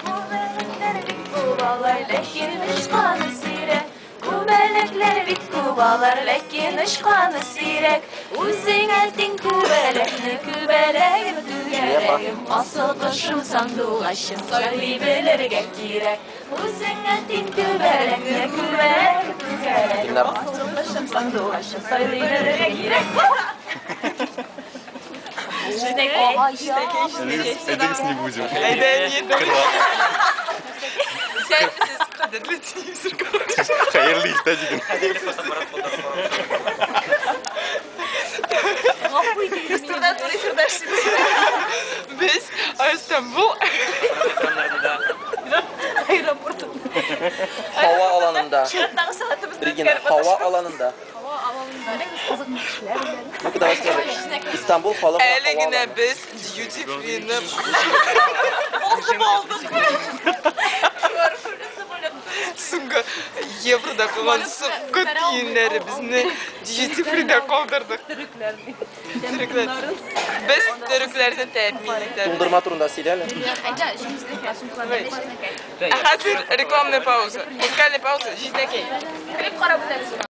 Күбәләкләр бик күп алар, ләкин очканы сирәк. Күбәләкләр бик күп алар, ләкин очканы сирәк. Үзеңә тиң күбәләкне, күбәләгем, түгәрәгем, асыл кошым, сандугачым, сайлый белергә кирәк. Үзеңә тиң күбәләкне, күбәләгем, түгәрәгем, асыл кошым, сандугачым, сайлый белергә кирәк. Әйдәгез, не будем. Әйдә, Исәнмесез, кадерле телевизор караучы. Хәерле иртә диген. Без турыдан-туры эфирда эшлибез. Без Истанбул Һава аланында. Чираттагы сәгатебезне Регина, үткәреп һава аланында. Ну-ка, давай скажи. Истанбул халыкара Әле һава генә аланы. без duty free-ны басып алдык. Соңгы еврода калган соңгы тиеннәребезне duty free-да калдырдык. Төрекләр. Без төрекләрне тәэмин итәбез. Туңдырма турында сөйлә әле. Ә хәзер рекламная пауза. Музыкальная пауза. Җизнәкәй. Клип карап үтәбез.